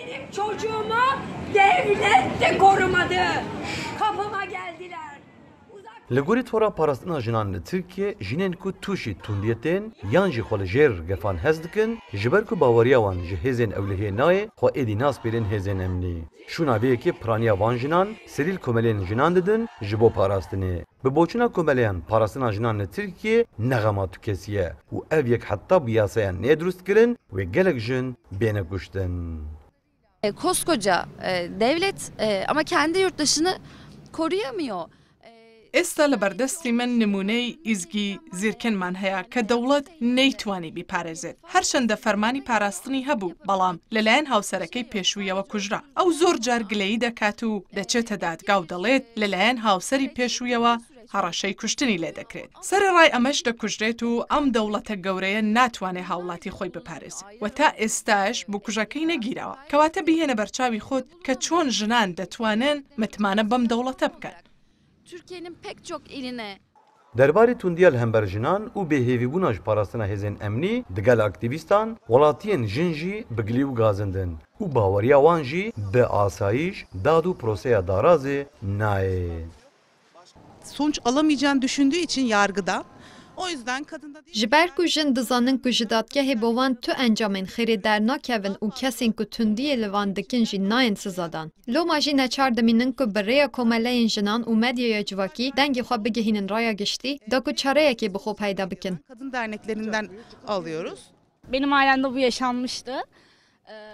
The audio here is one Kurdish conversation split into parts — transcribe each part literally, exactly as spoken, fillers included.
Benim çocuğumu devlet de korumadı. Kapıma geldiler. Uzak Li gorî tora parastina jinan li Tirkiyê, jinên ku tûşî tundiyê tên yan jî xwe li jêr gefan hez dikin, ji ber ku baweriya wan ji hêzên ewlehiyê nayê, xwe êdî naspêrên hêzên emnî. Şûna vê yekê piraniya van jinan serî li komelên jinan didin ji bo parastinê. Bi boçûna komeleyan parastina jinan li Tirkiyê ne xema tu kesî ye û ev yek heta bi yasaya neyê dirustkirin wê gelek jin bêne kuştin. E, koskoca e, devlet e, ama kendi yurttaşını koruyamıyor. E, ئێستا لە بەردەستی من نموونەی ئیزگی زیرکنمان هەیە کە دەوڵەت نەیتوانی بیپارێزێت. هەرچەندە فەرمانی پاراستنی هەبوو، بەڵام لەلایەن هاوسەرەکەی پێشوویەوە کوژرا. ئەو زۆر جار گلەیی دەکات و دەچێتە دادگا و دەڵێت لەلایەن هاوسەری پێشوویەوە هەڕەشەی کوشتنی لێ دەکرێت. سەرەڕای ئەمەش دەکوژرێت و ئەم دەوڵەتە گەورەیە ناتوانێت هاوڵاتی خۆی بپارێزێت و تا ئێستاش بکوژەکەی نەگیراوە. کەواتە بیهێنە بەرچاوی خۆت کە چۆن ژنان دەتوانن متمانە بەم دەوڵەتە بکەن. Türkiye'nin pek çok iline Derbarê tundiya li hember jinan û bêhêvîbûna ji parastina hêzên emnî digel aktîvîstan, welatiyên jin jî bi gilî û gazindin û baweriya wan jî bi asayîş, dad û proseya darazê nayê. Sonuç alamayacağını düşündüğü için yargıda. O yüzden kadın da Ji ber ku jin dizanin ku ji dadgehê bo wan tu encamên xêrê dernakevin û kesên ku tundiyê li van dikin jî nayên sizadan. Loma jî neçar dimînin ku bi rêya komeleyên jinan û medyaya civakî dengê xwe bigihînin raya giştî, da ku çareyekê bi xwe peyda bikin. Kadın derneklerinden alıyoruz. Benim ailemde bu yaşanmıştı.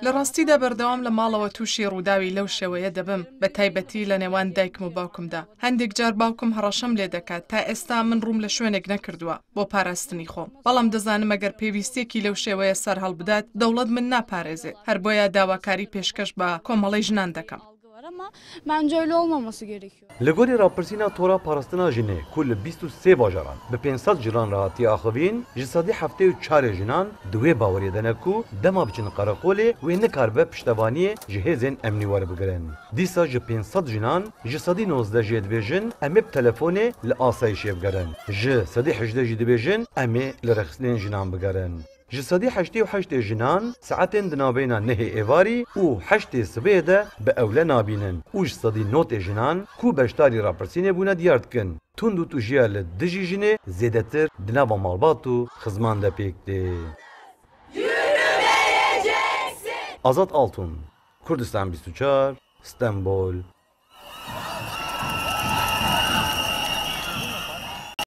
لە ڕاستیدا بەردەوام لە ماڵەوە تووشی ڕووداوی لەو شێوەیە دەبم، بە تایبەتی لە نێوان دایکم و باوکمدا. هەندێک جار باوکم هەڕەشەم لێ دەکات، تا ئێستا من ڕووم لە شوێنێک نەکردووە بۆ پاراستنی خۆم، بەڵام دەزانم ئەگەر پێویستیەکی لەو شێوەیە سەرهەڵبدات، دەوڵەت من ناپارێزێت. هەر بۆیە داواکاری پێشکەش بە کۆمەڵەی ژنان دەکەم. Var ama bence öyle olmaması gerekiyor. Li gorî rapirsîna tora parastina jinê ku li bîst û sê bajaran bi pênc sed jiran re hatiye axivîn, ji sedî heftê û çarê jinan di wê baweriyê de ne ku dema biçin qereqolê wê nikaribe piştevaniyê ji hêzên emnî werbigirin. Dîsa ji pênc sed jinan ji sedî nozdeh jê dibêjin, em ê bi telefonê li asayîşê bigerin. Ji sedî hejdeh jî dibêjin, em ê li rêxistinên jinan bigerin. Ji sedî heştê û heştê jinan saetên di navbeyna nehê êvarî û heştê sibê de bi ewle nabînin û ji sedî notê jinan ku beşdarî rapirsînê bûne diyar dikin, tund û tûjiya li dijî jinê zêdetir di nava malbat û xizman de pêk tê. Azad Altun, Kurdistan bîst û çar, Stenbol.